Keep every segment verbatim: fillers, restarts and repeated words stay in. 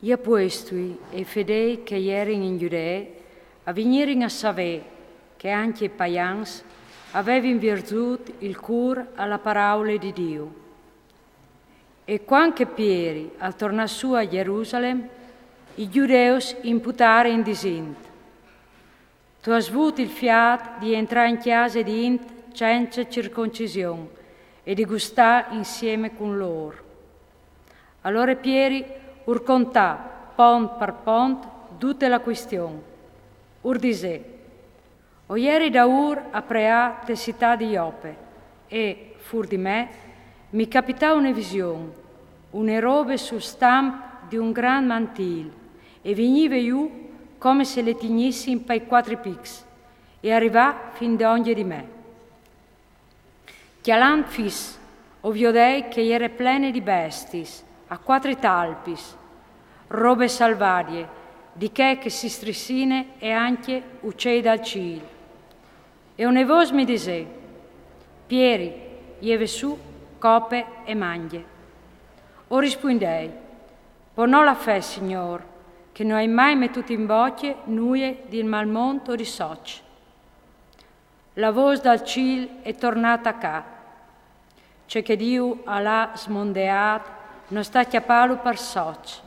I apuestui e i fedei che a jerin in Judee a vignirin a savê che ancje i paians a vevin vierzût il cûr a la paraule di Diu. E cuant che Pieri al tornà sù a Jerusalem, i Judeus i imputarin disint: Tu âs vût il fiât di jentrâ in cjase di int cence circoncision e di gustâ insiemi cun lôr. Alore Pieri ur contà, pont par pont, dute la cuistion. Ur disè: O jeri daûr a preâ te citât di Jope e, fûr di me, mi capità une vision, une robe sul stamp di un grant mantîl, e vignive jù come se le tignissin pai cuatri pics e a rivà fin dongje di me. Cjalant fis, o viodei che e jere plene di bestiis, a cuatri talpis, robe salvadie, di chê che si strissine e ancje ucei dal cîl. E une vôs mi disè: Pieri, jeve sù, cope e mangje. O rispuindei: Po no la fè, Signôr, che no ai mai metût in bocje nuie di mal mont o di soç. La vôs dal cîl e tornà a tacâ. Ce che Diu al à smondeât no sta cjapâlu par soç.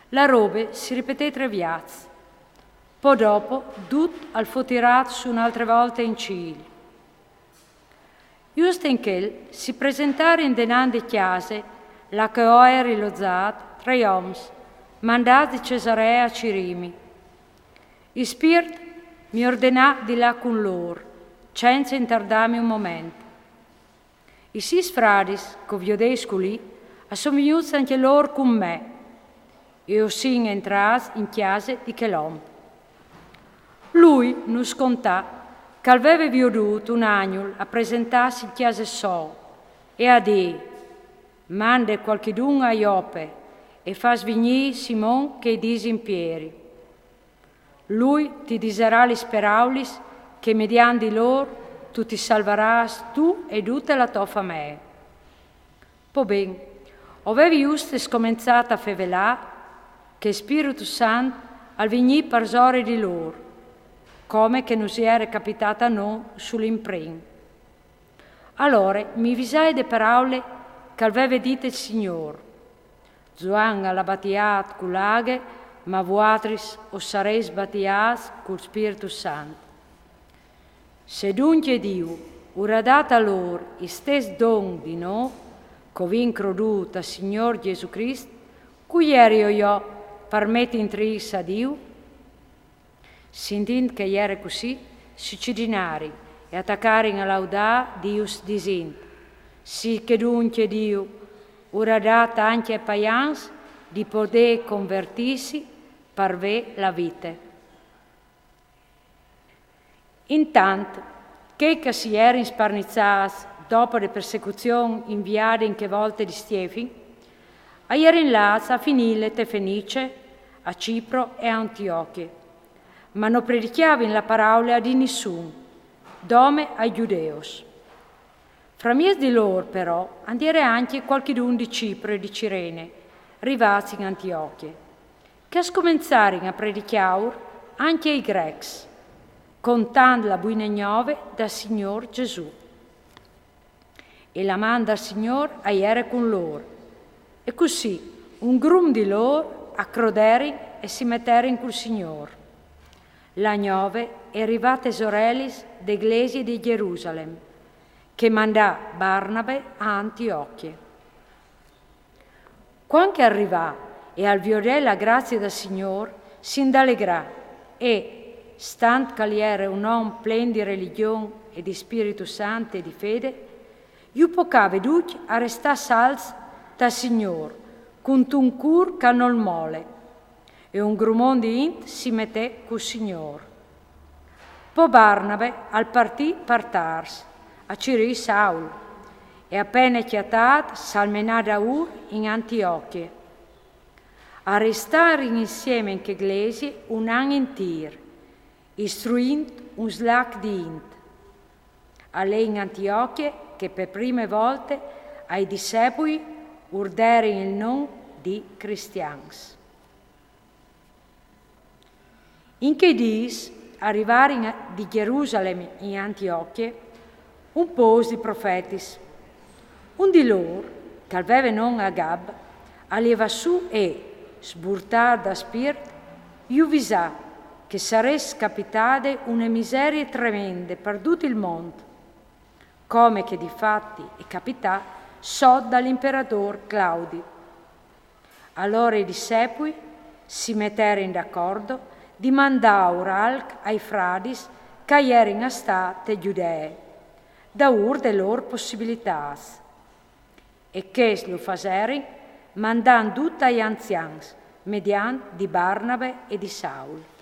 La robe si ripetè trê viaçs. Po dopo dut al fo tirât sù une altre volte in cîl. Just in chel si presentarin denant de cjase là che o jeri lozât trê oms, mandâts di Cesaree a cirîmi. Il Spirt mi ordenà di lâ cun lôr, cence intardâmi un moment. I sîs fradis che o viodei sculì a son vignûts ancje lôr cun me, e o sin jentrâts in cjase di chel om. Lui nus contà che al veve viodût un agnul a presentâsi in cjase sô e a dî: Mande cualchidun a Jope e fâs vignî Simon che i disin Pieri. Lui ti disarà lis peraulis che mediant di lôr tu ti salvarâs tu e dute la tô famee. Po ben, o vevi juste scomençât a fevelâ che il Spirtu Sant al vignì parsore di lôr, come che nus jere capitât a nô sul imprin. Alore mi visai de paraule che al veve dite il Signôr: Zuan al à batiât cu la aghe, ma vuatris o sarês batiâts cul Spirtu Sant. Se duncje Diu ur à dât a lôr il stes don di nô, che o vin crodût a Signôr Jesù Crist, cui jerio jo par meti in triis a Diu? Sintint che e jere cussì, si cidinarin e a tacarin a laudâ Diu disint: Si che duncje Diu ur à dât ancje ai paians di podê convertîsi par vê la vite. Intant, chei che si jerin sparniçâts dopo de persecuzion inviade in chê volte di Stiefin, a jerin lâts a finîle te Fenice, a Cipro e a Antiochie, ma no predicjavin la paraule a di nissun, dome ai Judeus. Framieç di lôr, però, and jere ancje cualchidun di Cipro e di Cirene, rivâts in Antiochie, che a scomençarin a predicjâur ancje ai Grecs, contant la buine gnove dal Signôr Jesù. E la man dal Signôr a jere cun lôr. E cussì un grum di lôr a croderin e si meterin cul Signôr. La gnove e rivà tes orelis de glesie di Jerusalem, che mandà Barnabe a Antiochie. Cuant che al rivà e al viodè la grazie dal Signôr, si indalegrà e, stant che al jere un om plen di religion e di Spirtu Sant e di fede, ju pocave ducj a restâ salts tal Signôr, cuntun cûr che nol mole. E un grumon di int si metè cul Signôr. Po Barnabe al partì par Tars, a cirî Saul, e a pene cjatât s'al menà daûr in Antiochie. A restarin insiemi in chê glesie un an intîr, istruint un slac di int. Al è in Antiochie che pe prime volte ai discepui ur derin il non di cristians. In chei dîs a rivarin di Gjerusalem in Antiochie un pôs di profetis. Un di lôr, che al veve non Agab, al jeve sù e, sburtât dal spirt, ju visà che e sarès capitade une miserie tremende par dut il mont, come che di fati e capità sot dal imperadôr Claudi. Alore i dissepui si meterin d'acordo di mandâ aur alc ai fradis che a jerin a stâ te Judee, daûr des lôr possibilitâts. E chescj lu faserin mandant dut ai anzians, mediant di Barnabe e di Saul.